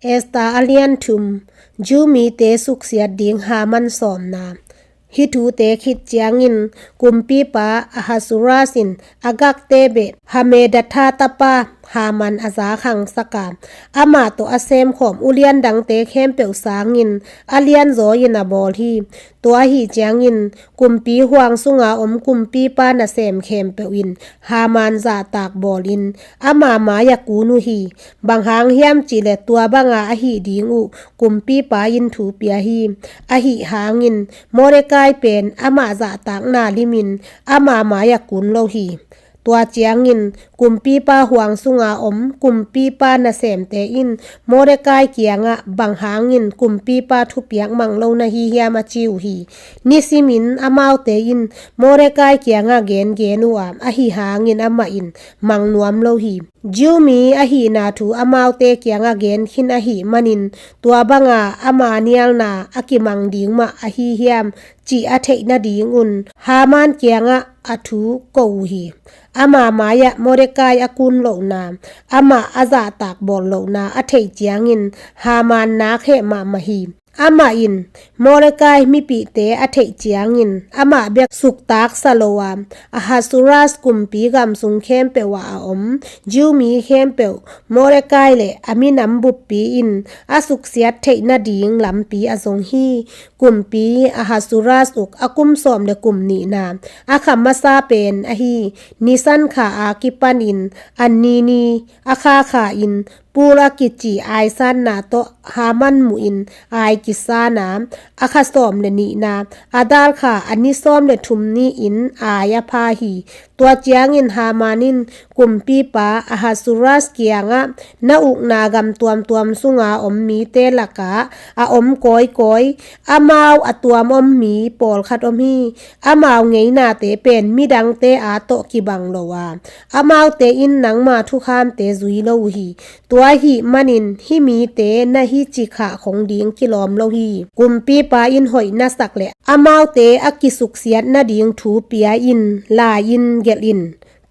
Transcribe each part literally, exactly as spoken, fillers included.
Esther a lian thum. Jew mite suksiat ding Haman sawmna. Hih thute khit ciangin kumpipa Ahasuerus in Agagte beh Hammedatha tapa Haman a za khangsak a, amah tawh a semkhawm ulian dangte khempeuh sangin a lianzaw in a bawl hi. Tua ahih ciangin kumpi huang sunga om kumpipa nasem khempeuh in Haman zahtak bawlin ama mai-ah kun uh hi. Bang hang hiam cihleh tua banga ahih ding uh kumpipa in thu pia hi. Ahih hangin Mordecai pen amah zahtakna limin ama mai-ah kun lo hi. Tua ciangin kumpipa huang sunga om kumpipa nasemte in Mordecai kiangah, "Bang hangin kumpipa thupiak mang lo na hi hiam?" a ci uh hi. Nisimin amaute in Mordecai kiangah gengen uh a, ahih hangin amah in mang nuam lo hi. Jew mi ahihna thu amaute kiangah gen khin ahih manin, tua banga ama nialna a kimang ding mah ahi hiam cih a theih nadingun Haman kiangah a thu ko uh hi. Ama mai-ah Mordecai a kun lohna, amah a zahtak bawl lohna a theih ciangin Haman nak heh mahmah hi. Amah in Mordecai mipihte a theih ciangin amah bek suktaksa lo a, Ahasuerus kumpi gam sung khempeuh ah a om Jew mi khempeuh Mordecai le a minam buppi in a suksiat theih nading lampi a zong hi. Kumpi Ahasuerus uk a kum sawm le kum nihna, a kha masa pen ahi Nisan kha a kipanin a ni ni a kha kha in Pur a kici aisanna tawh Haman muhin ai kisan a, a kha sawm le nihna, Adar kha a ni sawm le thum ni-in ai a pha hi. Tua ciangin Haman in kumpipa Ahasuerus kiangah, "Na ukna gam tuamtuam sunga om mite lakah a om kawikawi, amau a tuam om mi pawlkhat om hi. Amau ngeinate pen midangte a tawh kibang lo a, amaute in nangma thukhamte zui lo uh hi. Tua ahih manin hih mite na hi ci khah khong ding kilawm lo hi. Kumpipa in hoih na sak le amaute a kisuksiat nading thu pia in, lai-in gelh in.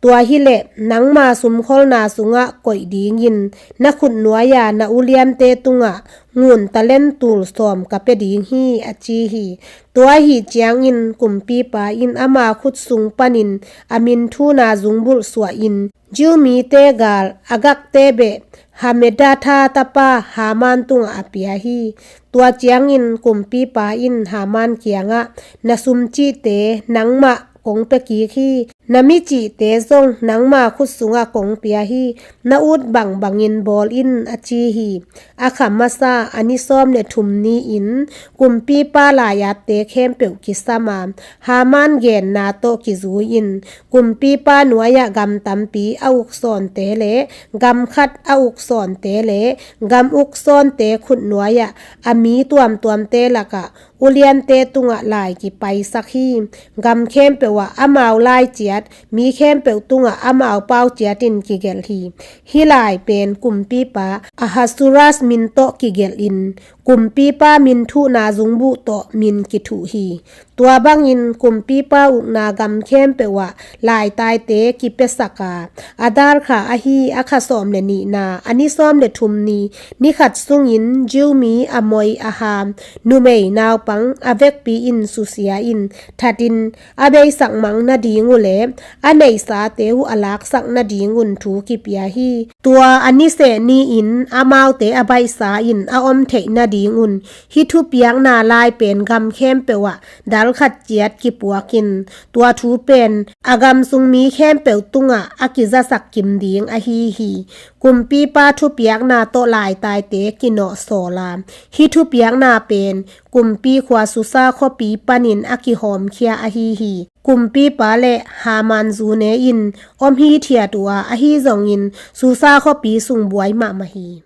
Tua hileh nangma sumkholna sungah koih dingin na khutnuai-a na uliante tungah ngun talent tul sawm ka pia ding hi," a ci hi. Tua ahih ciangin kumpipa in ama khut sung panin a minthuhna zungbulh suahin Jew mite gal Agagte beh Hammedatha tapa Haman tungah a pia hi. Tua ciangin kumpipa in Haman kiangah, "Na sumcihte nangmah kong pia kik hi. Na micihte zong nangma khut sungah kong pia hi. Na ut bangbangin bawl in," a ci hi. A kha masa a ni sawm le thum ni-in kumpipa lai-atte khempeuh kisam a, Haman genna tawh kizui-in kumpipa nuai-ah gam tampi a uksawnte le gam khat a uksawnte le gam uksawnte khutnuai-ah a mi tuamtuamte lakah uliante tungah lai kipaisak hi. Gam khempeuh ah amau lai ciat, mi khempeuh tungah amau pau ciatin kigelh hi. Hih lai pen kumpipa Ahasuerus min tawh kigelhin kumpipa minthuhna zungbuh tawh min kithuh hi. Tua bangin kumpipa ukna gam khempeuh ah laitaite kipiasak a, Adar kha ahi a kha sawm le nihna, a ni sawm le thum ni, ni khat sungin Jew mi a moi a ham numei naupang a vekpi in susia in thatin a beisak mang nading uh le a neihsate uh a laksak nadingun thu kipia hi. Tua a niseh ni-in amaute a baihsa in a om theih nadingun hih thupiakna lai pen gam khempeuh ah dal khat ciat kipuakin tua thu pen a gam sung mi khempeuh tungah a kizasak kim ding ahi hi. Kumpipa thupiakna tawh laitaite kinawhsawl a, hih thupiakna pen kumpi khua Susa khuapi panin a kihawmkhia ahi hi. Kumpipa le Haman zune in om hithiat uh a, ahi zongin Susa khuapi sung buai mahmah hi.